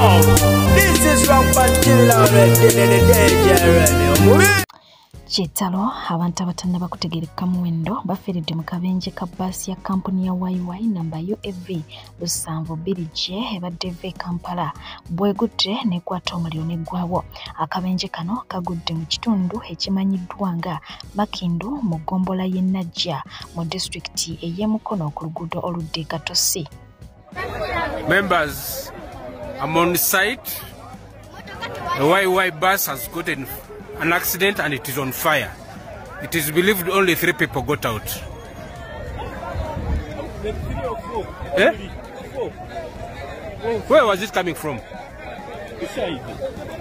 This is Rampant Killer Jeremy. Kitalo abantu abatannaba kutegeereka muwendo bafiiridde mu kabenje ka bbaasi ya kampuni ya YY namba UAV 72J ebadde eva e Kampala bw'egudde n'ekwata omuliro n'eggwawo. Akabenje kano kagudde mu kitundu ekimanyiddwa nga Makindu mu ggombolola y'e Najja mu disitulikiti ey'e Mukono ku luguudo oludda e Katosi. Members, I'm on site. The YY bus has gotten an accident and it is on fire. It is believed only 3 people got out. 3 or 4. Eh? 4. Where was it coming from? This side. I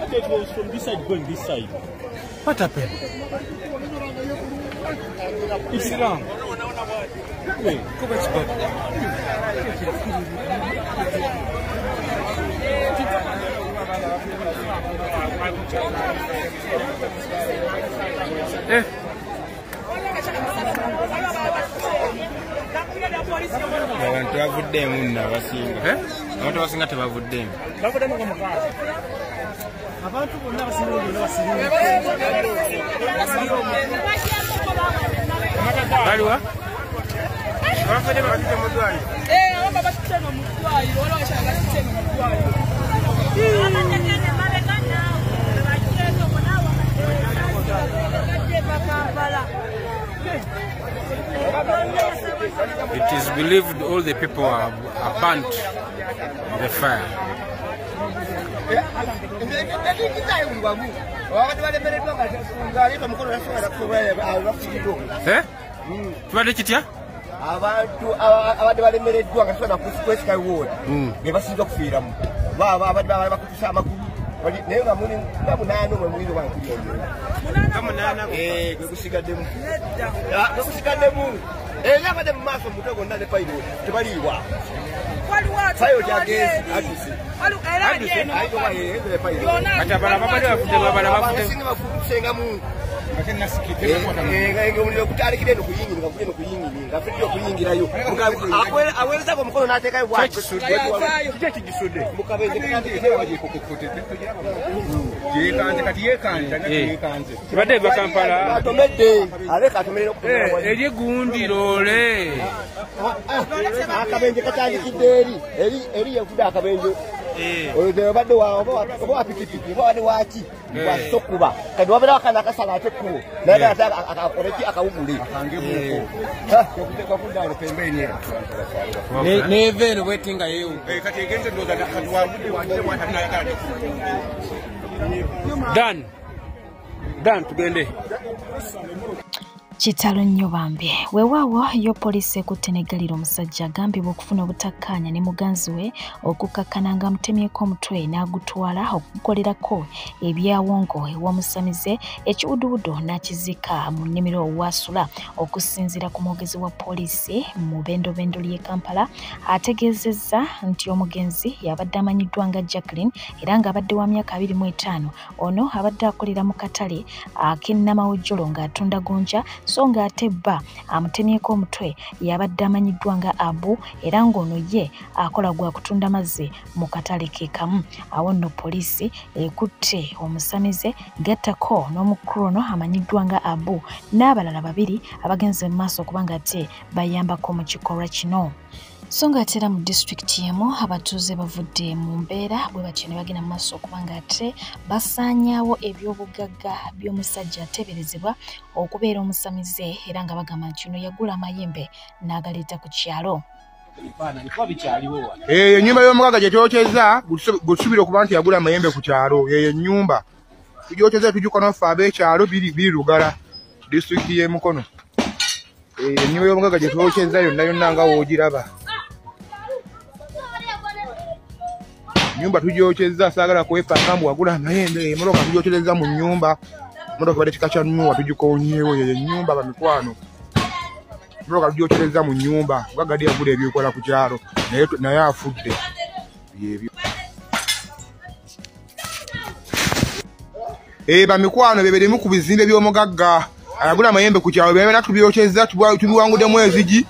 think it was from this side going this side. What happened? It's wrong. Wait, go back to God. Eh? Abantu bavuddemu nno abasinga. Abantu abasinga tebavuddemu. Bavuddemu nga mukaaga. Abantu bonna abasinga bonna basinga. Baliwa? Abafudde batute mu ddwaliro. Abamba batute mu ddwaliro, waliwo abakyala batute mu ddwaliro. It is believed all the people are burnt in the fire. Eh? Tubadde kitya? Abantu abadde balemereddwa nga tusobola kwesika ward be basinga okufiiramu. Baba abadde bakutusa amagulu naye nga muli nga munaana omwe muliro wankulira gwe gusigaddemu. Gwe gusigaddemu. Era abadde mu maaso omutwe gwonna ne payiro tebaliiwa. Payiro agenze adduse. Kati abalala babadde bafudde abalala bafudde. Abasinga bafuusengamu. Omuliro gutandikira eno kuyingini nga guli eno kuyingini nga afudde okuyingirayo. Aweerezako omukono n'ateekayo bw'ati. Kiki ekigisudde? Mukabenje Yeekanze kati yeekanze nga yeekanze. Kibadde eva Kampala. Atomedde aleka atomerera okutomera wali. Eri gundi loole. Akabenje katandikidde eri eri yevudde akabenje. Oyo obadde oba wa pikipiki oba wadde waki wasokuba kati wabeerawo akaana akasala ate ekkubo naye ate akoleki akawugule Neva eno bweti nga yeewuga. Kati egenze ndowooza kati wavudde wagire bw'ati ate n'ayagala Dan. Dan tugende. Kitalo nnyo bambi. Weewaawo yo poliisi ekutte n'eggalira omusajja agambibwa okufuna obutakkaanya ne muganzi we okukkakkana nga amutemyeko omutwe n'agutwala okugukolerako ebyawongo ew'omusamize ekiwuduwudu n'akiziika mu nnimiro waasula. Okusinziira ku mwogezi wa poliisi mu bendobendo ly'e Kampala ategeezezza nti omugenzi yabadde amanyiddwa nga Jacqueline era ng'abadde wa myaka 25. Ono abadde akolera mu katale ak'e Namawojjolo ng'atunda gonja so ng'ate bba amutemyeko omutwe yabadde amanyiddwa nga Abu era ng'ono ye akola gwa kutunda mazzi mu katale ke kamu. Awo nno poliisi ekutte omusamize gattako n'omukulu ono amanyiddwa nga Abu n'abalala babiri abagenze mu maaso kubanga ate bayambako mu kikolwa kino. So ng'ate era mu disitulikiti emu abatuuze bavudde mu mbeera bwe batyo ne bagenda mu maaso okubanga ate basaanyaawo ebyobugagga by'omusajja ateeberezebwa okubeera omusamize era nga bagamba nti ono yagula amayembe n'agaleeta ku kyalo. Eyo ennyumba y'omugagga gye twokyezza gwe okuba nti yagula amayembe ku kyalo. Eyo ennyumba tugyokyezza tujjuka naffe ab'ekyalo biri Lugala, disitulikiti y'e Mukono. Eyo ennyumba y'omugagga gye twokyezza yonna yonna nga w'ogiraba. Nyumba tugyokyezza saagala kwepanga mbu wagula amayembe. Emmotoka tugyokyereza mu nnyumba. Emmotoka ebadde kika kya Nuwa tugikonyeewo. Eyo ennyumba bamikwano. Emmotoka tugyokyereza mu nnyumba. Mugagga ddi yagula ebyokola ku kyalo naye afudde. Byebyo. Bamikwano bye birimu ku bizimbe by'omugagga ayagula amayembe ku kyalo byonna tubyokyezza tubiwanguddemu enzigi.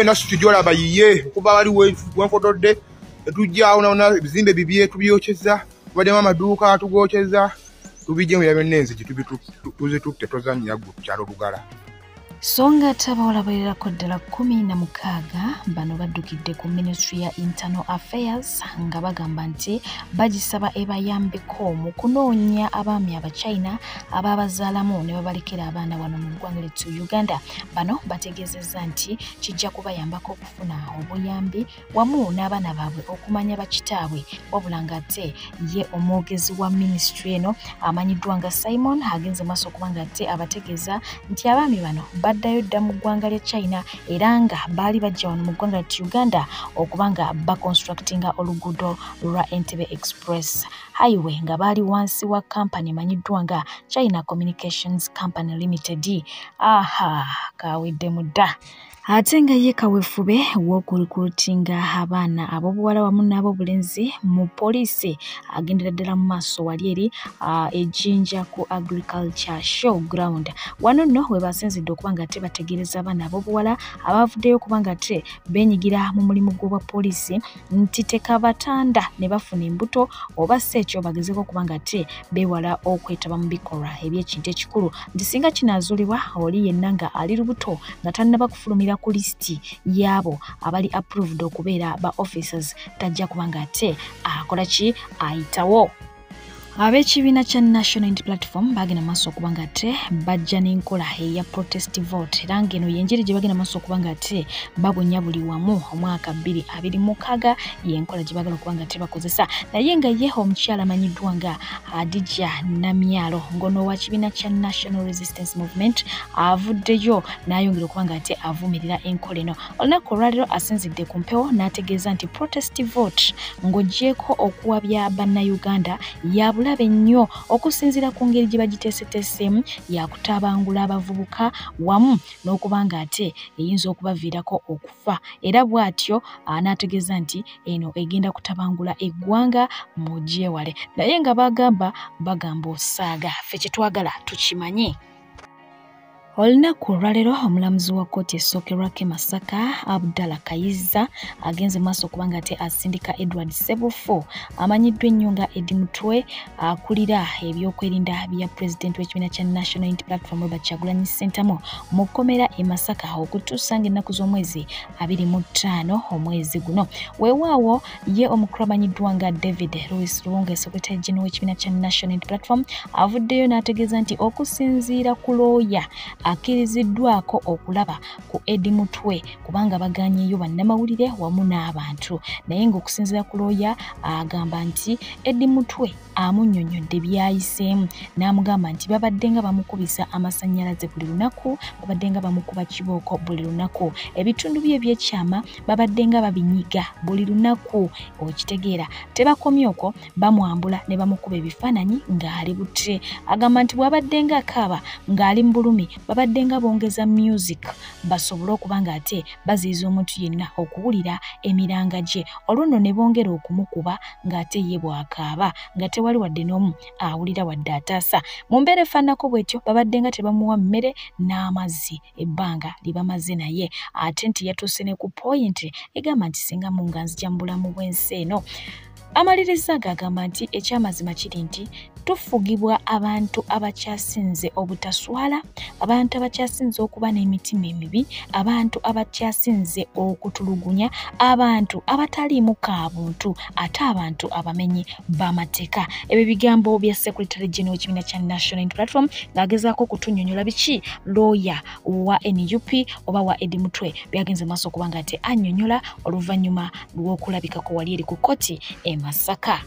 Nasu tujolaba yiye okuva wali wenfotodde Tujjaawo naona ebizimbe bibye tubyokyeza, tubaddemu amaduuka tugokyeza, tubijjemu era byonna enzigi tuzitutte tozannya ggwe ku kyalo Lugala. So nga ate abawala bawererako ddala 16 bano baddukidde ku Ministry ya Internal Affairs nga bagamba nti bagisaba ebayambeko mu kunoonya abaami Abachina ababazaalamu ne babalekera abaana wano mu ggwanga lyattu Uganda. Bano bategeezezza nti kijja kubayambako okufuna obuyambi wamu n'abaana baabwe okumanya bakitaabwe, wabula ng'ate ye omwogezi wa minisitule eno amanyiddwa nga Simon agenze maaso okuba ng'ate abategeeza nti abaami bano baddayo dda mu ggwanga lya China era nga baali bajja wano mu ggwanga lya Uganda okuba nga baconstructinga oluguudo lwa Entebbe Express Highway nga baali wansi wa kampani emanyiddwa nga China Communications Company Limited. Aha, kaweddemu dda. Ate nga ye kaweefube w'okurecruitinga abaana ab'obuwala wamu n'ab'obulenzi mu poliisi agendera ddala mu maaso wali eri e Jinja ku Agriculture Show Ground. Wano nno we basinzidde okuba nga ate bategeereza abaana ab'obuwala abavuddeyo okuba nga ate beenyigira mu mulimu gw'obwa poliisi nti tekabatanda ne bafuna embuto oba si ekyo bagezeeko okuba nga ate beewala okwetaba mu bikolwa eby'ekintu ekikulu, nti singa kinaazuulibwa oli yenna nga ali lubuto nga tannaba kufulumira ku lisiti y'abo abali approved okubeera ba officers tajja kuba nga ate akola ki ayitawo. Ab'ekibiina kya National Unity Platform bagenda maaso okuba nga ate bajja n'enkola eya protest vote, era ng'eno y'engeri gye bagenda maaso okuba nga ate babunya buli wamu omwaka 2026 y'enkola gye baagala okuba nga ate bakozesa. Naye nga ye omukyala amanyiddwa nga Hadija Namyalo ng'ono wa kibiina kya National Resistance Movement avuddeyo n'ayongera okuba nga ate avumirira enkola eno. Olunaku olwaleero asinzidde ku mpewo n'ategeeza nti protest vote ng'oggyeeko okuwabya bannayuganda ya bulabe nnyo okusinziira ku ngeri gye bagiteeseteeseemu yakutabangula abavubuka wamu n'okuba nga ate eyinza okubaviirako okufa, era bw'atyo n'ategeeza nti eno egenda kutabangula eggwanga mugyewale. Naye nga bagamba osaaga, ffe kye twagala tukimanyi. Olunaku olwaleero omulamuzi wa kkooti esookerwako e Masaka Abdallah Kayiza agenze maaso okuba nga ate asindika Edward Sebufu amanyiddwa ennyo nga Eddie Mutwe akulira ebyokwerinda bya pulezidenti w'ekibiina kya National Unity Platform Robert Kyagulanyi Ssentamu mu kkomera e Masaka okutuusa ng'ennaku z'omwezi 25 omwezi guno. Weewaawo ye omukulu amanyiddwa nga David Louis Luwonge, Secretary General w'ekibiina kya National Unity Platform, avuddeyo n'ategeeza nti okusinziira ku looya akkiriziddwako okulaba ku Eddie Mutwe kubanga baganyeeyo bannamawulire wamu n'abantu, naye ng'okusinziira ku looya agamba nti Eddie Mutwe amunnyonnyodde by'ayiseemu n'amugamba nti babadde nga bamukubisa amasannyalaze buli lunaku, babadde nga bamukuba kibooko buli lunaku, ebitundu bye ebyekyama babadde nga babinyiga buli lunaku, okitegeera. Tebakomye okwo, bamwambula ne bamukuba ebifaananyi ng'ali bute. Agamba nti bw'abadde nga akaaba ng'ali mu bulumi babadde nga bongeza music basobole okuba nga ate baziyiza omuntu yenna okuwulira emiranga gye, olwo nno ne bongera okumukuba ng'ate ye bw'akaaba nga tewali wadde n'omu awulira wadde ataasa. Mu mbeera efaananako bw'etyo babadde nga tebamuwa mmere n'amazzi ebbanga lye bamaze naye, ate nti yatuuse ne ku point egamba nti singa munga nzija mu bulamu bw'ensi eno. Amaliriza ng'agamba nti ekyamazima kiri nti tufugibwa abantu abakyasinze obutaswala, abantu abakyasinze okuba n'emitima emibi, abantu abakyasinze okutulugunya, abantu abataliimu kabuntu, ate abantu abamenyi b'amateeka. Ebyo bigambo bya Secretary General w'ekibiina kya National Unity Platform ng'agezaako okutunnyonnyola biki looya wa NUP oba wa Eddie Mutwe byagenze maaso okuba nga ate annyonnyola oluvannyuma lw'okulabikako wali eri ku kkooti e Masaka.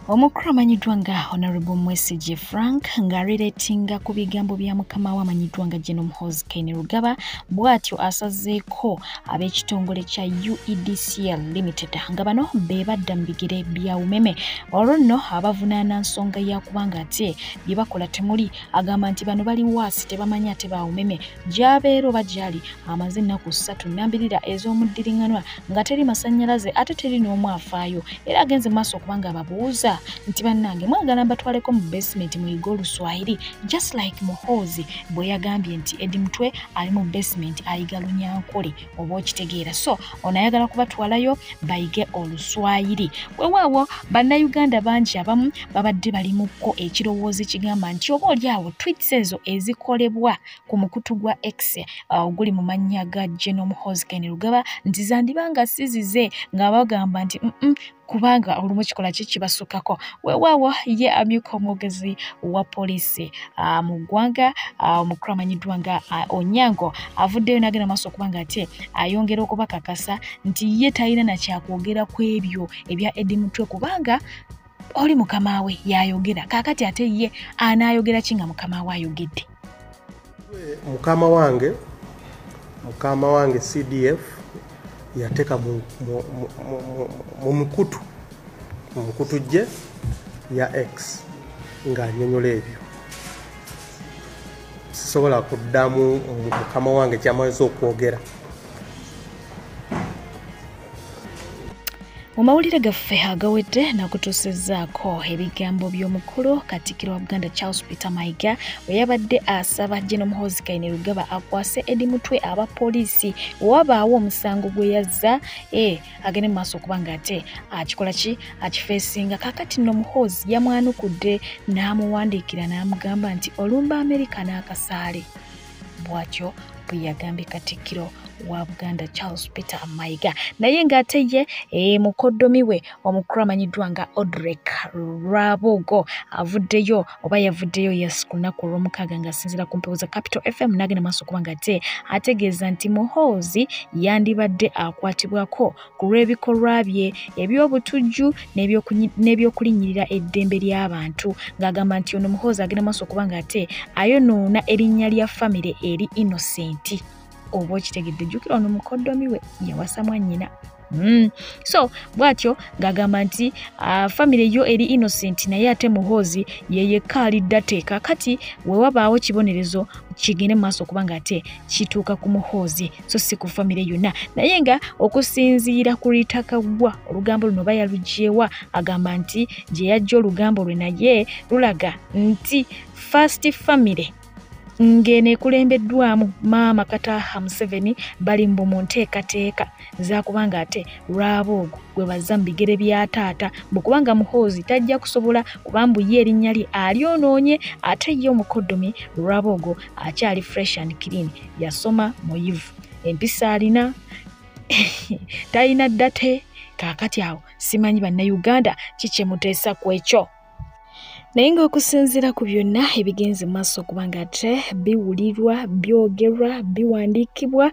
Omukulu amanyiddwa nga Honorable Mwesigye Frank ng'arelatinga ku bigambo bya mukama we amanyiddwa nga General Muhoozi Kainerugaba bw'atyo asazeeko ab'ekitongole kya UEDCL Limited nga bano be badda mu bigere bya Umeme, olwo nno abavunaana nsonga ya kubanga ate bye bakola temuli. Agamba nti bano bali waasi tebamanyi ate ba Umeme gy'abeera oba gy'ali amaze ennaku 3 nnambirira ez'omuddiriŋŋanwa nga teri masannyalaze ate teri n'omu afaayo, era agenze maaso okuba nga ababuuza n'abagamba nti bannange mwagala mbatwaleko mu basement muyige Oluswahili, just like Muhoozi bwe yagambye nti Eddie Mutwe ali mu basement ayiga Lunyankole, oba okitegeera. So ono ayagala kubatwalayo bayige Oluswahili. Weewaawo bannayuganda bangi abamu babadde balimukko ekirowoozo ekigamba nti oba oli awo tweets ezo ezikolebwa ku mukutu gwa X oguli mu mannya ga General Muhoozi Kainerugaba nti zandibanga sizize nga bagamba nti kubanga olumu kikola ki kibasukako. Weewaawo ye amyuka omwogezi wa poliisi mu ggwanga omukulu amanyiddwa nga Onyango avuddeyo n'agenda maaso okubanga ate ayongera okubakakasa nti ye talina nakyakwogera ku ebyo ebya Eddie Mutwe kubanga oli mukama we yayogera. Kaakati ate ye anaayogera ki nga mukama we ayogedde? Mukama wange CDF yateeka mu mukutu gye ya X ng'annyonnyola ebyo. Sisobola kuddamu mukama wange ky'amaze okwogera. Mu mawulire gaffe agawedde nakutuusizzaako ebigambo by'omukulu Katikkiro wa Buganda Charles Peter Mayiga bwe yabadde asaba General Muhoozi Kainerugaba akwase Eddie Mutwe abapoliisi wabaawo omusango gwe yazza agende mu maaso okubanga ate akikola ki akifeesinga. Kaakati nno Muhoozi yamwanukudde n'amuwandiikira n'amugamba nti olumba Amerika n'akasaale, bw'atyo bwe yagambye Katikkiro wa Buganda Charles Peter Mayiga. Naye ng'ate ye mukoddomi we omukulu amanyiddwa nga Odrek Rwabogo avuddeyo oba yavuddeyo yes ku lunaku olw'omukaaga ng'asinziira ku mpewo za Capital FM n'agenda maaso okuba nga ate ategeeza nti Muhoozi yandibadde akwatibwako ku lw'ebikolwa bye eby'obutujju n'ebyokulinnyirira eddembe ly'abantu, ng'agamba nti ono Muhoozi agenda maaso okuba nga ate ayonoona erinnya lya famire eri Innocent. Oba okitegedde, jjukira ono mukoddomi we yawasa mwannyina. So bw'atyo ng'agamba nti famire yo eri Innocent naye ate Muhoozi ye yekka alidde ateeka. Kati we wabaawo kibonerezo kigende mu maaso okubanga ate kituuka ku Muhoozi so si ku famire yonna. Naye nga okusinziira ku Rita Kaggwa olugambo luno bayaluggyewa, agamba nti gye yajja olugambo lwe naye lulaga nti first family ng'eno ekulembeddwamu Maama Kataha Museveni bali mbu mu nteekateeka zakubanga ate Rwabogo gwe bazza mu bigere bya taata, mbu kubanga Muhoozi tajja kusobola kuba mbu ye erinnya lye alyonoonye, ate ye omukoddomi Rwabogo akyali fresh and clean, yasoma muyivu, empisa alina talina ddate. Kaakati awo simanyi bannayuganda ki muteesa ku ekyo. Naye ng'okusinziira ku byonna ebigenze maaso okubanga ate biwulirwa, byogerwa, biwandiikibwa,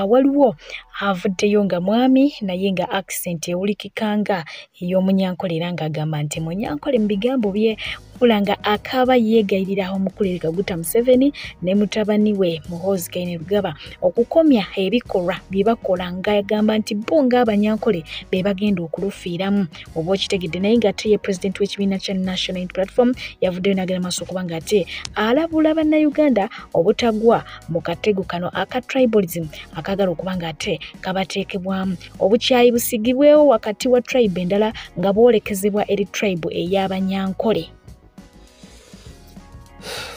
waliwo avuddeyo nga mwami naye nga accent ewulikika nga ey'omunyankole era ng'agamba nti munyankole mu bigambo bye wabula nga akaaba yeegayirira omukulu Kaguta Museveni ne mutabani we Muhoozi Kainerugaba okukomya ebikolwa bye bakola, ng'agamba nti bo ng'abanyankole be bagenda okulufiiramu, oba okitegedde. Naye ng'ate ye pulezidenti w'ekibiina kya National Unity Platform yavuddeyo n'agenda maaso okuba ng'ate alabula bannayuganda obutagwa mu katego kano aka tribalism akaagala okuba ng'ate kabateekebwamu obukyayi busigibwewo wakati wa tribe endala nga bwolekezebwa eri tribe ey'abanyankole.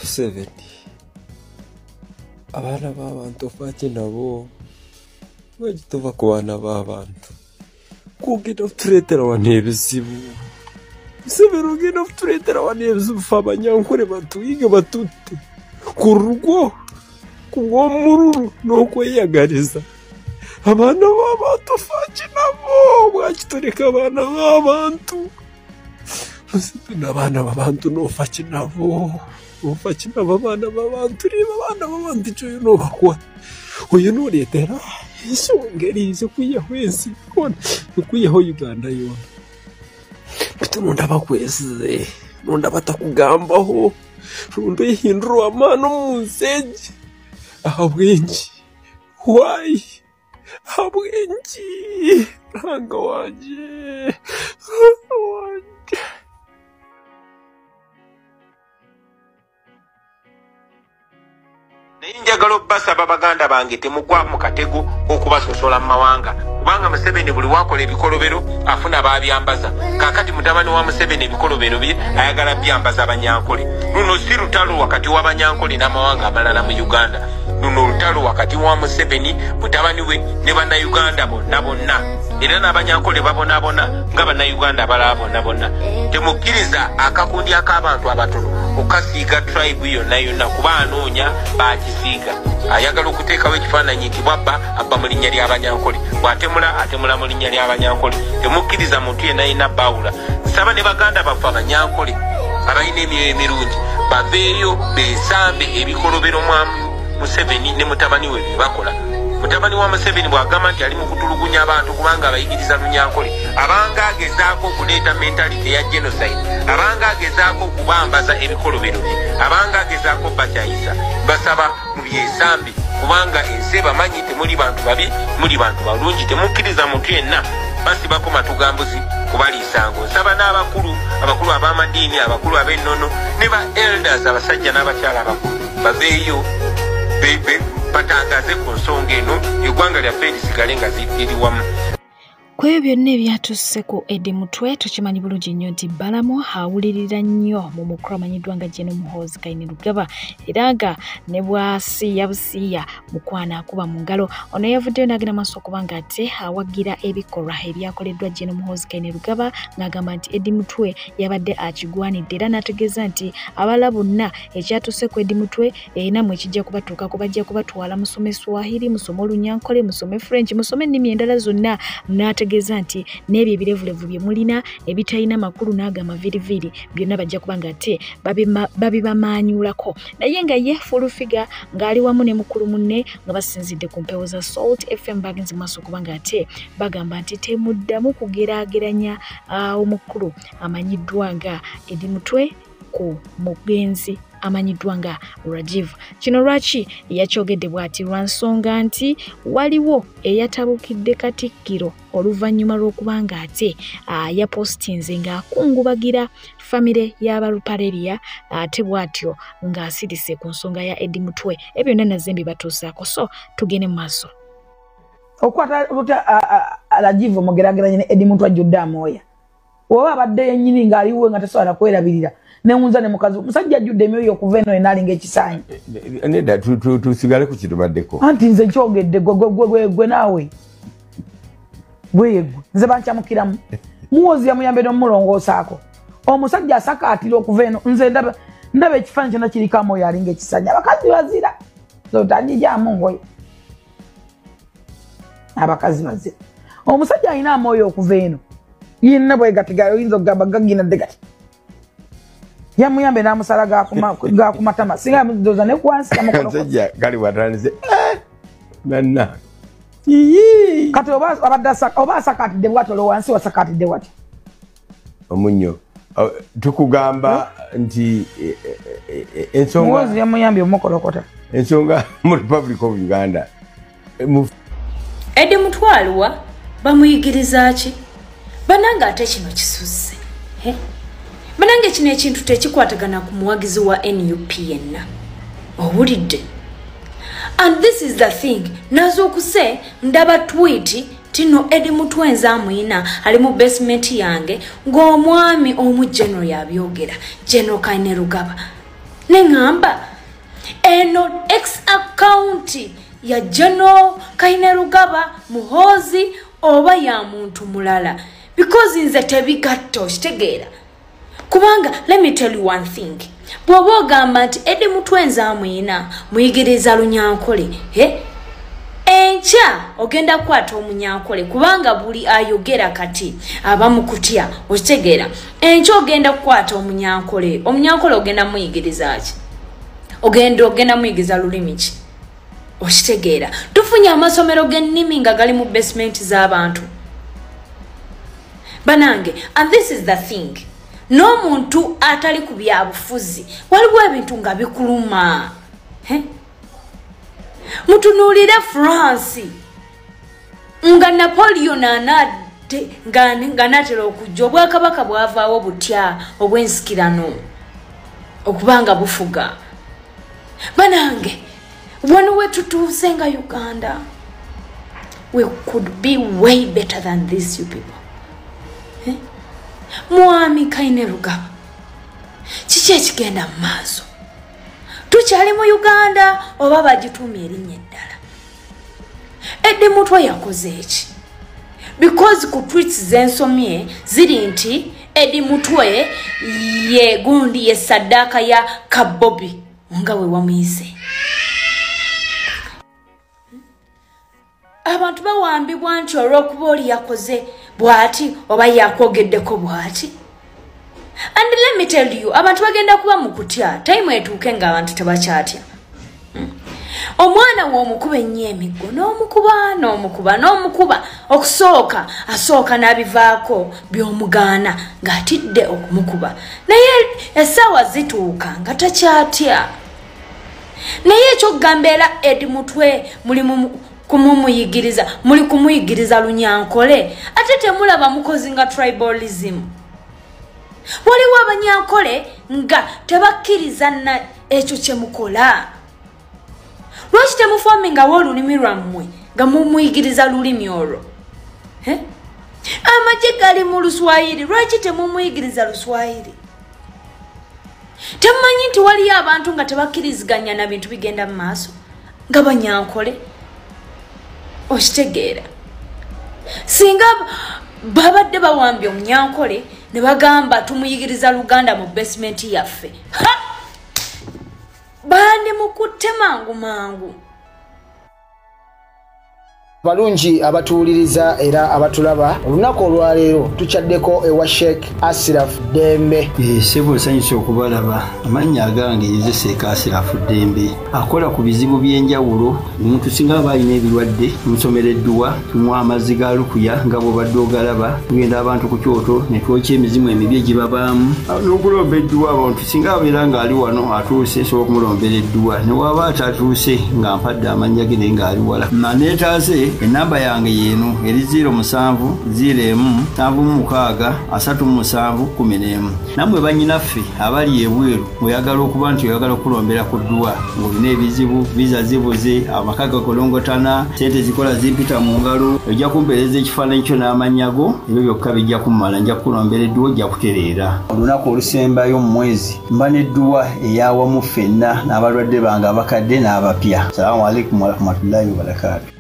7 abaana b'abantu ofaaki nabo lwaki tuva ku baana b'abantu kugenda kutuleetera wano ebizibu. Museveni ogenda kutuleetera wano ebizibu fe abanyankole batuyige batutte ku lulwo ku bw'omululu n'okweyagaliza. Abaana b'abantu ofaaki nabo lwaki tuleka abaana b'abantu? Museveni abaana b'abantu n'ofaaki nabo, ofaaki nabo abaana b'abantu, reba abaana b'abantu ekyo n'obakwata oyo n'oleetera ensonga eriize kwihaho ensi yoona, okwihaho Uganda yoona. Bitu nonda bakwesize, nonda batakugambaho, nonda oyehindura amaani omu nsi egi. Ahabw'enki? Why? Ahabw'enki? Ruhanga wangye, Ruhanga wangye. Naye njagala obbasaba baganda bange temugwa mu katego k'okubasosola mu mawanga. Kubanga Museveni buli wakola ebikolobero afuna babyambaza. Kakati mutabani wa Museveni ebikolobero bye ayagala byambaza Abanyankole. Luno si lutalo wakati w'Abanyankole n'amawanga amalala mu Uganda. Luno lutalo wakati wa Museveni, mutabani we ne Bannayuganda bonna bonna. Era n'Abanyankole babonaabona nga Bannayuganda abalala bonna bonna. Temukkiriza akakundi ak'abantu abatono okasiiga tribe yonna yonna, kuba anoonya bakisiiga. Ayagala okuteekawo ekifaananyi nti bw'abba abba mu linnya ly'Abanyankole, bw'atemula atemula mu linnya ly'Abanyankole. Temukkiriza muntu yenna yenna baawula. Nsaba ne baganda baffe Abanyankole abalina emyoyo emirungi baveeyo beesambe ebikolobero mwa Museveni ne mutabani we bye bakola. Mutabani wa Museveni bw'agamba nti ali mu kutulugunya abantu kubanga abayigiriza Lunyankole, abanga agezaako okuleeta mentality eya genocide, abanga agezaako okubambaza ebikolobero bye, abanga agezaako bakyayisa. Basaba mubyesambe kubanga ensi bamanyi temuli bantu babi, muli bantu balungi. Temukkiriza muntu yenna basibako matugambuzi kubaliisango. Nsaba n'abakulu, abakulu ab'amadiini, abakulu ab'ennono ne ba elders, abasajja n'abakyala abakulu baveeyo batangaze ku nsonga eno, eggwanga lyaffe lisigale nga liri wamu. Ku ebyo byonna ebyatuuse ku Eddie Mutwe, tukimanyi bulungi nnyo nti Balamu awulirira nnyo mu mukulu amanyiddwa nga General Muhoozi Kainerugaba, era nga ne bw'asiiya busiiya mukwana akuba mu ngalo. Ono yavuddeyo n'agenda maaso okuba nga ate awagira ebikolwa ebyakoleddwa General Muhoozi Kainerugaba, ng'agamba nti Eddie Mutwe yabadde akigwanidde, era n'ategeeza nti abalala bonna ekyatuuse ku Eddie Mutwe nammwe kijja kubatuukako, bajja kubatwala musome Swahili, musome Olunyankole, musome French, musome ennimi endala zonna. N'ategeeza nti n'ebyo ebirevulevu bye mulina ebitalina makulu n'aga amaviiriviiri byonna bajja kuba nga ate babibamaanyulako. Naye nga ye full figure ng'ali wamu ne mukulu munne nga basinzidde ku mpewo za Salt FM, bagenze maaso okuba nga ate bagamba nti temuddamu kugeraageranya omukulu amanyiddwa nga Eddie Mutwe ku mugenzi amanyiddwa nga Rajiv. Kino lwaki yakyogedde bw'ati? Lwa nsonga nti waliwo eyatabukidde Katikkiro oluvannyuma lw'okuba nga ate yapostinze ng'akungubagira famire y'Abalupareria, ate bw'atyo ng'asirise ku nsonga ya Eddie Mutwe. Ebyo byonna nazze mbibatuusaako, so tugende mu maaso. Okwata luta Rajiv omugeraageranye ne Eddie Mutwe ajjudde amooya, oba abadde yennyini ng'aliwo nga tasobola kwerabirira newunza ne mukazi musajja ajjudde emyoyo okuva eno enaalinga ekisaanyi. Nedda, tusigale ku kitubaddeko. Anti nze nkyogedde gwe naawe gweyegwe nze bankyamukiramu. Muwozi yamuyambe n'omulongoosaako. Omusajja asakaatira okuva eno, nze ndaba ekifaananyi kyonna kiriko amooyo alinga ekisaanyi. Abakazi bazira, otangijaamu ngoye, abakazi bazira. Omusajja alina amooyo okuva eno yenna bwegatigayo, oyinza okugamba gaginadde gati. Yamuyambe n'amusala gakumatama, singa yamudoza ne wansi yamukolokota. Kali watandise nanna kati oba asakaatidde bwati, olwo wansi wasakaatidde wati omunnyo. Tukugamba nti ensonga Muhoozi yamuyambye omukolokota ensonga mu Republic of Uganda. Eddie Mutwe aluwa bamuyigiriza ki? Banange ate kino kisusse. Banange kino ekintu tekikwatagana ku muwagizi wa NUP yenna. Owulidde? And this is the thing, nazuukuse ndaba tweet tino Eddie Mutwe nze amuyina ali mu basement yange ng'omwami omu General yabyogera, General Kainerugaba. Ne ŋŋamba eno ex account ya General Kainerugaba Muhoozi oba ya muntu mulala, because nze tebigatta, okitegeera? Kubanga let me tell you one thing, bw'oba ogamba nti Eddie Mutwe nze amuyina muyigiriza Lunyankole, enkya ogenda kukwata Omunyankole, kubanga buli ayogera kati aba mukutya, okitegeera? Enkya ogenda kukwata Omunyankole, Omunyankole ogenda muyigiriza ki? Ogenda muyigiriza lulimi ki? Okitegeera? Tufunye amasomero g'ennimi nga gali mu basement z'abantu banange. And this is the thing, n'omuntu atali ku byabufuzi waliwo ebintu nga bikuluma. Mutunuulire France nga Napoleon nga naatera okujja, obwakabaka bwavaawo butya obw'ensikirano okubanga bufuga. Banange wano we tutuuse nga Uganda, We could be way better than this, you people. Mwami Kainerugaba, kiki ekigenda mu maaso? Tukyali mu Uganda oba bagituumye erinnya eddala? Eddie Mutwe yakoze eki? Because ku tweets zensomye ziri nti Eddie Mutwe ye gundi ye saddaaka ya Kabobi nga we wamuyise. Abantu bawambibwa nti olw'okuba oli yakoze bw'ati oba yakwogeddeko bw'ati. And let me tell you, abantu bagenda kuba mu kutya, time etuuke ng'abantu tebakyatya. Omwana w'omukuba ennyo emiggo n'omukuba n'omukuba n'omukuba, okusooka asooka n'abivaako by'omugaana ng'atidde okumukuba, naye essaawa zituuka nga takyatya. Naye ekyokugamba era Eddie Mutwe muli kumumuyigiriza, muli kumuyigiriza Lunyankole, ate temulaba mukozi nga tribalism. Waliwo Abanyankole nga tebakkiriza na ekyo kye mukola. Lwaki temufomingawo olulimi lwammwe nga mumuyigiriza lulimi olwo? Amagye gali mu Luswayiri, lwaki temumuyigiriza Luswayiri? Temumanyi nti waliyo abantu nga tebakkiriziganya na bintu bigenda mu maaso nga Banyankole? Okitegeera? Singa babadde bawambye Omunyankole ne bagamba tumuyigiriza Luganda mu basement yaffe, bandi mukutte mangu mangu. Balungi abatuwuliriza era abatulaba, olunaku olwaleero tukyaddeko ewa Sheikh Ashraf Dembe. Ssebo nsanyuse okubalaba. Amannya agange nze Sheikh Ashraf Dembe, akola ku bizibu by'enjawulo. Omuntu singa aba alina ebirwadde tumusomera edduwa, tumuwa amazzi ga lukuya nga bw'obadde ogalaba, tugenda abantu ku kyoto ne twokya emizimu emibi egibabaamu n'okulomba edduwa. Abantu singa abeera ng'ali wano atuuse, nsobola okumulombera edduwa, ne waba atatuuse nga mpadde amannya ge naye ng'ali wala. Naneetaase enamba yange yeeno eri 07 01 76 37 11. Nammwe bannyinaffe abali ebweru oyagala okuba nti oyagala okulombera ku dduwa ng'olina ebizibu, viza zibuze, amaka gakolongotana, sente zikola zimpita mu ngalo, ojja kumpeereza ekifaananyi kyo n'amannya go, ebyo byokka bijja kummala, nja kukulombera edduwa ojja kutereera. Olunaku olusembayo mu mwezi mba n'edduwa eyawamu ffenna n'abalwadde bange abakadde n'abapya. Salaamu alaikum warahmatullahi wabarakaatu.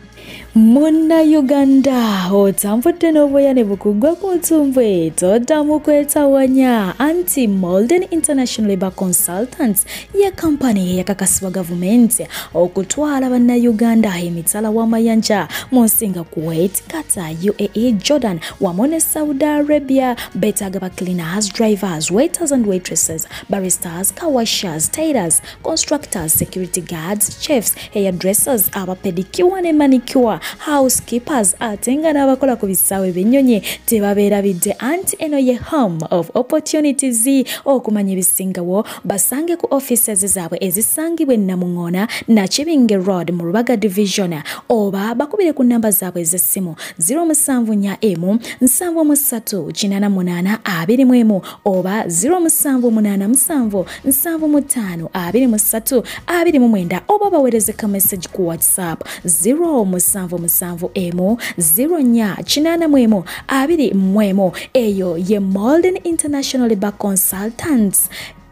Munnayuganda otambudde n'obwoya ne bukugwa ku ntumbwe, toddamu kwetawanya. Anti Molden International Labour Consultants ye kampani eyakakasibwa gavumenti okutwala bannayuganda emitala w'amayanja mu nsi nga Kuwait, Qatar, UAE, Jordan wamu ne Saudi Arabia. Beetaaga ba cleaners, drivers, waiters and waitresses, baristas, car washers, tailors, constructors, security guards, chefs, hairdressers, abapedicure ne manicure, housekeepers, ate nga n'abakola ku bisaawe by'ennyonyi tebabeerabidde. Anti eno ye home of opportunities. Okumanya ebisingawo basange ku offices zaabwe ezisangibwa e Namuŋŋoona Nakibinge Road mu Rubaga Division, oba bakubire ku namba zaabwe ez'essimu 074 73 88 21 oba 0787 75 23 29, oba baweereze ka message ku WhatsApp 07 7 0 4 81 21. Eyo ye Molden International Labour Consultants,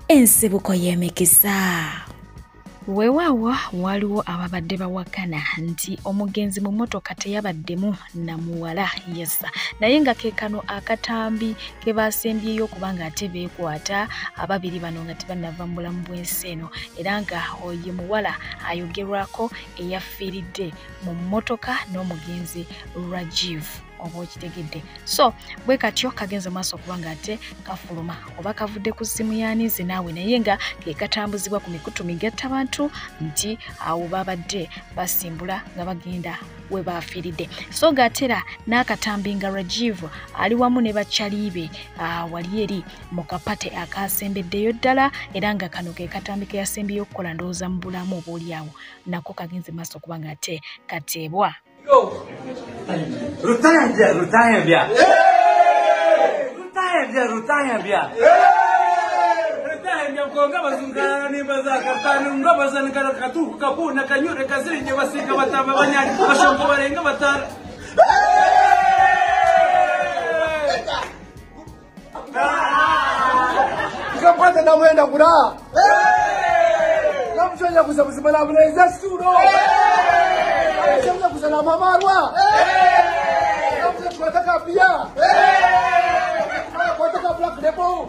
ensibuko y'emikisa. Weewaawo waliwo ababadde bawakana nti omugenzi mu mmotoka teyabaddemu na muwala yessa, naye nga ke kano akatambi ke basembyeyo okubanga ate beekwata ababiri bano nga tebannava mu bulamu bw'ensi eno, era nga oyo muwala ayogerwako eyafiiridde mu mmotoka n'omugenzi Rajiv, oba okitegedde. So bwe katyo kagenze maaso okubanga ate kafuluma oba kavudde ku ssimu y'anize naawe, naye nga ke katambuzibwa ku mikutu migattabantu nti awo babadde basimbula nga bagenda we bafiiridde. So gatera n'akatambi nga Rajiv ali wamu ne bakyalibe wali eri mu kapate akasembeddeyo ddala, era nga kano ke katambi ke yasembyeyo okukola ndowooza mu bulamu oboolyawo, nako kagenze maaso okubanga ate kateebwa. Rutayambya, Rutayambya. Rutayambya, Rutayambya. Rutayambya mkonga bazungana nimba za kartani ngaba zankara katuku kapuna kanyure kazinje basika batamba banyari bashongo barenga batara. Namwenda kura. Namushanya kusabuzima nabuneza suro. Namushanya kusana mamarwa. Namushanya kwataka pia. Kwataka black depo.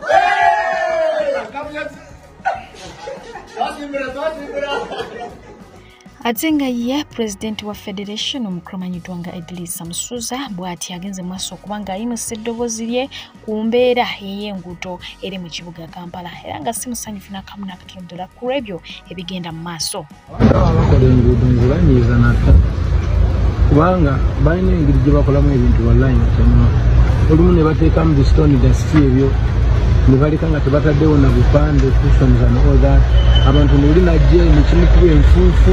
Ate nga ye pulezidenti wa federation omukulu amanyiddwa nga Edrisa Musuuza bw'ati agenze mu maaso okuba ng'ayimusa eddoboozi lye ku mbeera ey'enguudo eri mu kibuga Kampala era nga si musanyufu n'akamu n'akatono ddala ku lw'ebyo ebigenda mu maaso. Abantu abakola enguudo nze banyiiza nata kubanga balina engeri gye bakolamu ebintu wallahi ntono. Olumu ne bateekamu bi stone dust ebyo ne baleka nga tebataddewo na bupande cushions and all that. Abantu ne oli najja nekimukuba enfuufu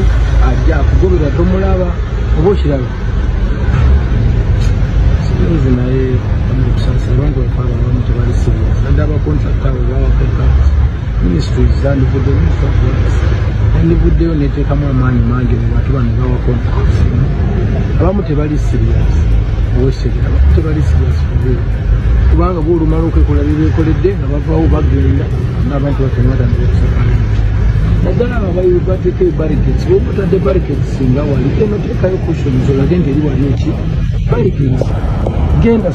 ajja akugobera tomulaba oba okiraba. Sirinzi naye omukusaasira abantu bafe abamu tebali serious naddala abakontrakita abo bawa contract ministries zandivuddeyo yandivuddeyo neteekamu amaanyi mangi mu bantu bano bawa contracts. Abamu tebali serious owekitegera abamu tebali serious for real kubanga bw'olumala okwekola bye beekoledde nga bavaawo bagenda n'abantu baffe ne batandika okusakala. Naddala abo bateeka barricades bw'oba otadde barricades singa wali eno teekayo cushions olage nti eri wali eki barricades genda.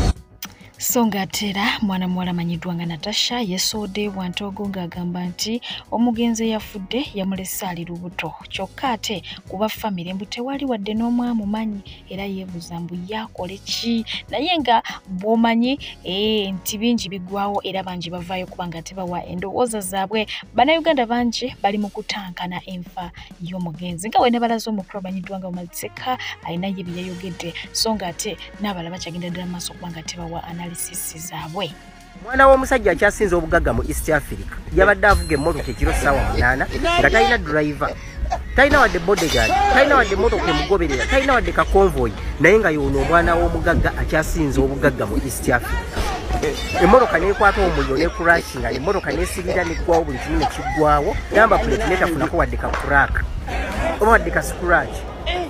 So nga ate era mwana muwala amanyiddwa nga Natasha yeesowoddeyo bwantogo ng'agamba nti omugenzi eyafudde yamulese ali lubuto kyokka ate kuba famire mbu tewali wadde n'omu amumanyi era yeebuuza mbu yaakole ki naye nga bw'omanyi nti bingi biggwawo era bangi bavaayo kubanga tebawa endowooza zaabwe. Bannayuganda bangi bali mu kutankana enfa y'omugenzi nga we ne balaze omukulu amanyiddwa nga Umar Seka alinayo bye yayogedde so nga ate n'abalala bakyagenda ddala mu maaso kubanga tebawa analysis zaabwe. Omwana w'omusajja akyasinze obugagga mu East Africa yabadde avuga emmotoka ekiro 8:00 nga talina driver, talina wadde bodyguard, talina wadde emmotoka emugoberera, talina wadde ka convoy, naye nga y'ono omwana w'omugagga akyasinze obugagga mu East Africa. Emmotoka n'ekwata omuliro n'ekurashinga, emmotoka n'esirira n'eggwawo buli kimu ne kiggwawo, namba plate n'etafunako wadde ka crack oba wadde ka scratch.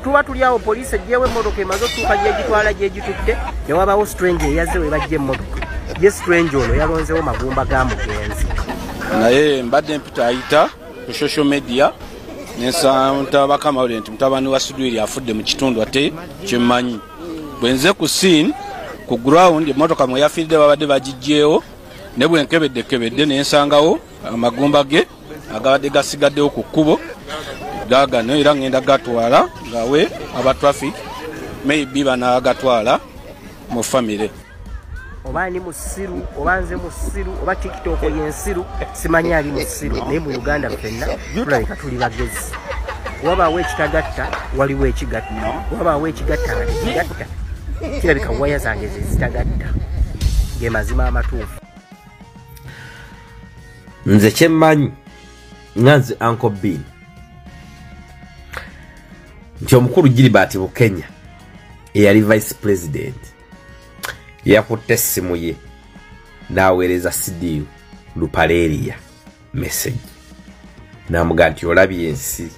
Tuba tuli awo poliisi ejjewo emmotoka emaze otuuka gy'egitwala gy'egitutte ne wabaawo stranger eyazze we bajja emmotoka. Ye stranger ono yalonzeewo magumba ga mugenzi. Naye mbadde mpita ayita ku social media nensanta bakamawulire nti mutabani wa Sudwiri afudde mu kitundu ate kyemmanyi. Bwe nze ku scene ku ground emmotoka mwe yafiiridde babadde bagiggyewo ne bwe nkebeddekebedde ne nsangawo amagumba ge agabadde gasigaddewo ku kkubo gagano era ngenda gatwala ngawe aba traffic maybe banagatwala mu family. Oba ni musiru oba nze musiru oba TikTok yensiru simanyi ali musiru naye mu Uganda ffenna tulabika tuli bagezi. Wabaawo ekitagatta waliwo ekigatta, wabaawo ekigatta nga tekigatta, kirabika waya zange ze zitagatta. Ge mazima amatuufu. Nze kyemmanyi nga nze Uncle Bean nti omukulu Gilbert Bukenya eyali vice president yakutte essimu ye n'aweereza Sidiyu Lupaleria message n'amugamba nti olabye ensi,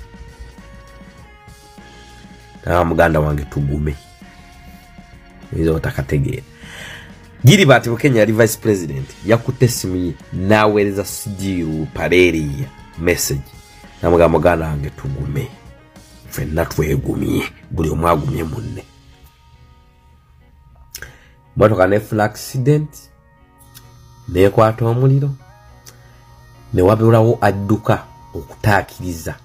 n'agamba muganda wange tugume, oyinza otakategeera. Gilbert Bukenya yali vice president yakutte essimu ye n'aweereza Sidiyu Lupaleria message n'amugamba muganda wange tugume, ffenna twegumye, buli omu agumye munne. Motoka nefuna accident nekwata omuliro ne wabulawo adduka okutaakiriza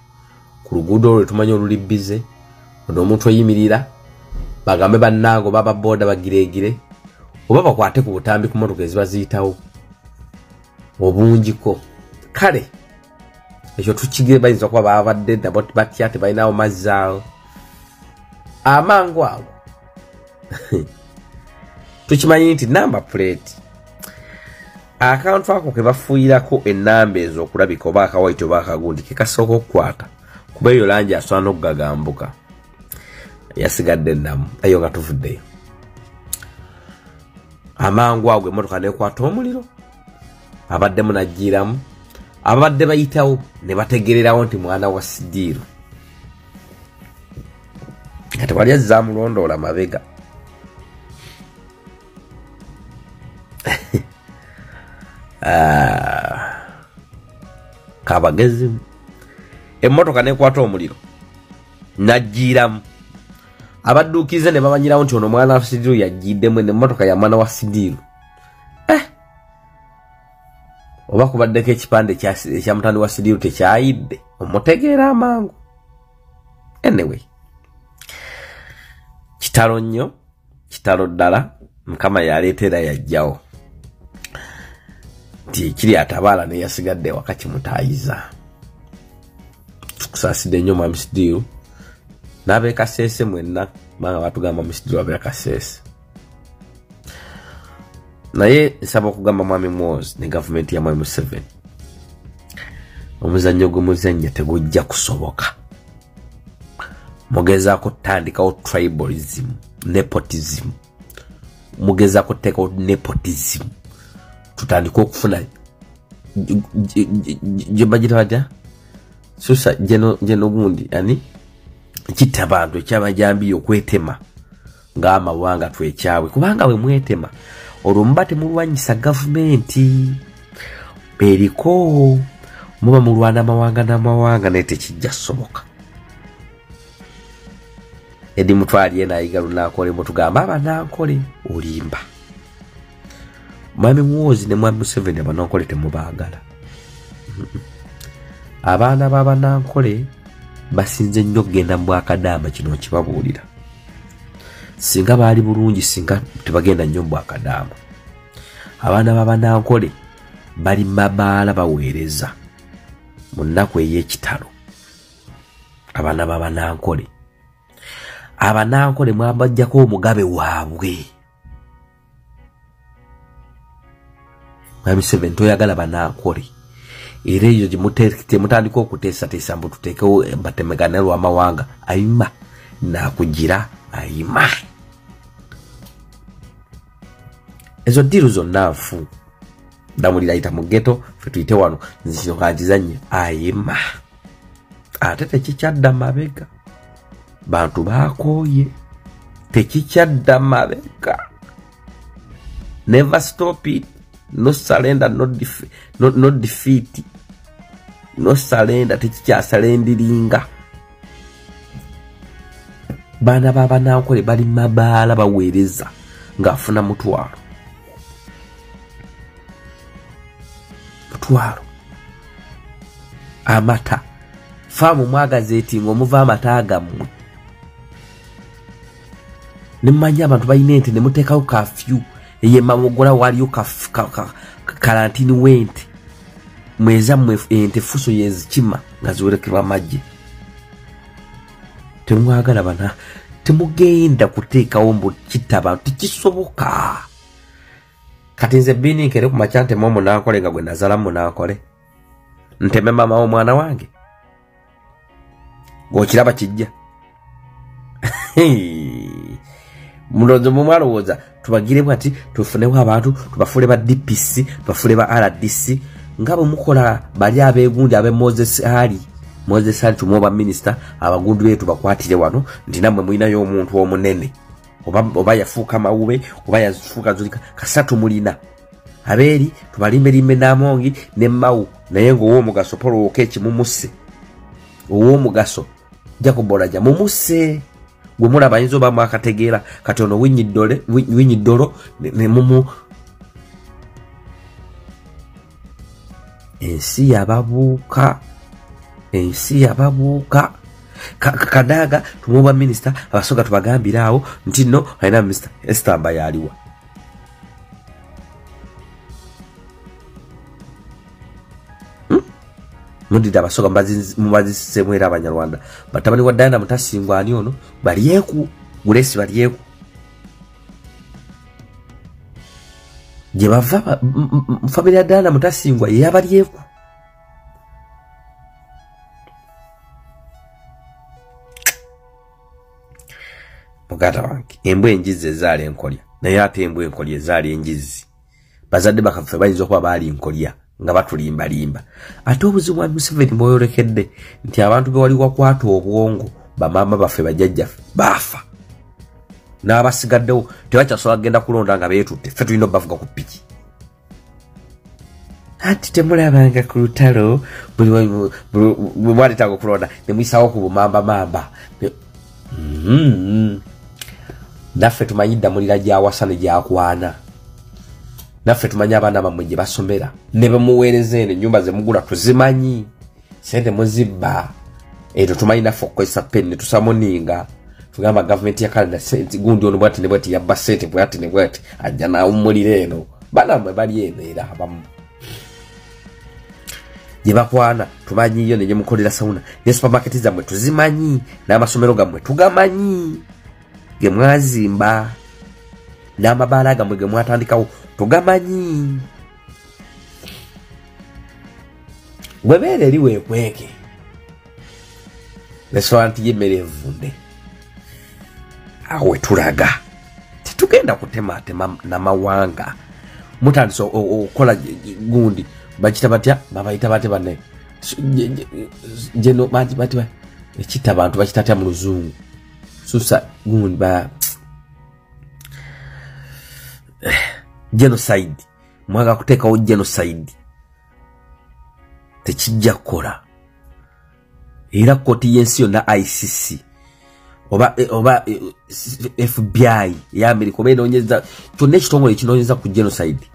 ku luguudo olwo tumanyi oluli bize ono omuntu oyimirira bagambe bannange oba ababoda bagireegire oba bakwate ku butambi ku motoka eziba ziyitawo obungiko. Kale ekyo tukigire bayinza okuba babadde nabo batya tebalinawo mazzi awo amangu ago. Tukimanyi nti number plate akantu ako ke bafuuyirako ennamba ezo okulabika oba akawaiti oba akagundi ke kasooka okukwata kuba eyo langi asobola n'okugagambuka yasigadde ennamu eyo nga tuvuddeyo. Amangu ago emmotoka nekwata omuliro abaddemu n'aggyiramu ababadde bayitawo ne bategererawo nti mwana wa Sidiru nga tewali azzamulondoola mabega. Kabagezi. Emmotoka nekwata omuliro najjiiramu. Abadduukize ne bamanyirawo nti ono mwana wa Sidiru yajjiddemu, emmotoka ya mwana wa Sidiru. Oba kubaddeko ekipande ekya mutandi wa Sidiru tekyayidde, omutegeera amangu. Anyway, kitalo nnyo, kitalo ddala. Mukama yaleeta era yajjawo nti kiri atabaala ne yasigadde ewaka kimutaayiza. Tukusaasidde nnyo mwami Sidiru n'ab'e Kasese mwenna, kubanga batugamba mwami Sidiru abeera Kasese. Naye nsaba okugamba mwami Muhoozi ne gavumenti ya mwami Museveni, omuzannyo gw'omuzannyo tegujja kusoboka. Mugezaako kutandikawo tribalism, nepotism. Mugezaako kuteekawo nepotism. Tutandike okufuna gye bagira batya? Susa geno gundi ani kitta abantu ekyabajambiya okwetema ng'amawanga twekyabwe, kubanga bwe mwetema olwo muba temulwanyisa gavumenti eriko, muba mulwana amawanga n'amawanga, naye tekijja kusoboka. Edi Mutwali yena ayiga Lunankole, mutugamba Abanankole olimba. Mwami Muhoozi ne mwami Museveni Abanankole temubaagala. Abaana b'Abanankole basinze nnyo okugenda mu bwakadaama, kino nkibabuulira. Singa baali bulungi, singa tebagenda nnyo mu bwakadaama. Abaana b'Abanankole bali mabaala baweereza mu nnaku ey'ekitalo. Abaana b'Abanankole, Abanankole mwabajjako omugabe waabwe. Mwami Museveni toyagala Banankole, era eyo temutandika okuteesateesa mbu tuteekewo batemegane lw'amawanga. Ayima nakugira ayima. Ezo ddiiru zonna nfu. Ndamulira ayita mu ghetto, ffe tuyite wano nzino kankizannye. Ayima ate tekikyadda mabega, bantu bakooye, tekikyadda mabega. Never stop it. No surrender, no defeat. No surrender, tekikyasalendiringa. Baana b'Abanankole bali mabaala baweereza ng'afuna mutwalo. Mutwalo. Amata. Faamu mwagazeeti ng'omuva amata agammwe. Ne mumanya abantu balina ente ne muteekawo kafyu. Eye mawogola waliyo karantini w'ente. Mweza mmwe ente fuso yezikima nga ziwerekebwa amagye. Temwagala bana, temugenda kuteekawo mbu kitta abantu, tekisoboka. Kati nze Bini nkere ku makya nteme Omunankole nga gwe nazaala Munankole. Nteme maama w'omwana wange. Ng'okiraba kijja. Mulowooza mumwalowooza tubagire bwati tufunewo abantu tubafuule ba DPC, tubafuule ba RDC nga bwe mukola bali abeegundi abe Moses Ali. Moses Ali tumuwa minisita, abagundu be tubakwatire wano nti nammwe mulinayo omuntu omunene, oba yafuuka mawube oba yafuuka zulika, kasatu mulina abeeri tubalimbelimbe n'amongi ne mawu, naye ng'ow'omugaso Paul Okechi mumuse, ow'omugaso Jacob Olaja mumuse. Gwe mulaba ayinza oba mwakategeera kati ono Winyi Dolo ne mumu. Ensi yababuuka, ensi yababuuka. Kadaga tumuwa minisita, abasoga tubagambira awo nti nno alina minisita Esther Mbayo aliwa. Mudidde abasoga mubazisseemu era Abanyarwanda. Batabani wa Diana Mutasingwa ani ono balyeku, Grace balyeku. Gye bava family ya Diana Mutasingwa yabalyeku. Muganda wange, embwa enjizi ezaala enkolya, naye ate embwa enkolya ezaala enjizi. Bazadde bakaffe bayinza okuba baali nkolya nga batulimbalimba. Ate obuzibu bwa Museveni bwoyolekedde nti abantu be wali wakwata obwongo, bamaama baffe bajjajjaffe baafa, n'abasigaddewo tebakyasobola kugenda kulonda nga beetutte. Ffe tulina obbavuga ku piki. Anti temulabanga ku lutalo buli bwalitanga okulonda ne muyisawo ku bumambamamba. Naffe tumanyi Ddamulira gy'awasa ne gy'akwana. Naffe tumanyi abaana bammwe gye basomera ne bemuweereza eno, ennyumba ze mugula tuzimanyi, sente muzibba. Ero tumanyi naffe okukozesa peni ne tusamuninga tugamba gavumenti ya Canada sente gundi ono bwati ne bwati yabba sente bwati ne bwati, ajja n'awummulira eno. Baana mmwe bali eno era abamu gye bakwana tumanyiyo ne gye mukolera sauna ne supermarket zammwe tuzimanyi, n'amasomero gammwe tugamanyi ge mwazimba, n'amabaala gammwe ge mwatandikawo tugamanyi. Gwe beera eri weekweke, restaurant y'emmere evunde, awo we tulaga. Tetugenda kutematema n'amawanga. Mutandise okukola gundi bakita batya, babayita batya banne geno bati ekitta abantu bakita atya mu luzungu, susa gundi ba genocide. Mwagala kuteekawo genocide, tekijja kukola. Era kkooti y'ensi yonna ICC oba FBI eya Amerika oba enoonyeza kyonna ekitongole ekinoonyeza ku genocide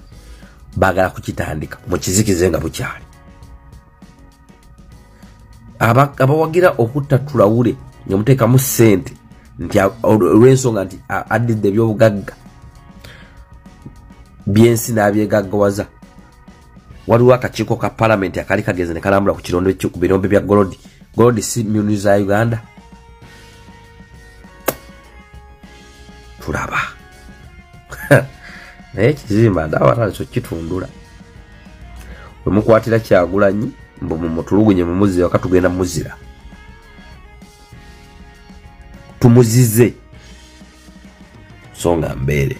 baagala kukitandika mukizikize nga bukyali. Abawagira okutta Tulawule nga muteekamu ssente nti olw'ensonga nti addidde ebyobugagga byensi n'abyegaggawaza. Waliwo akakiiko ka palamenti akali kageze ne kalambula ku kirondo ku birombe bya gold. Gold si myuni za Uganda. Tulaba naye ekizimba ndaba batandise okukitundula. Bwe mukwatira Kyagulanyi mbu mumutulugunye mumuzire, waka tugenda muzira tumuzize. Songa mbeere.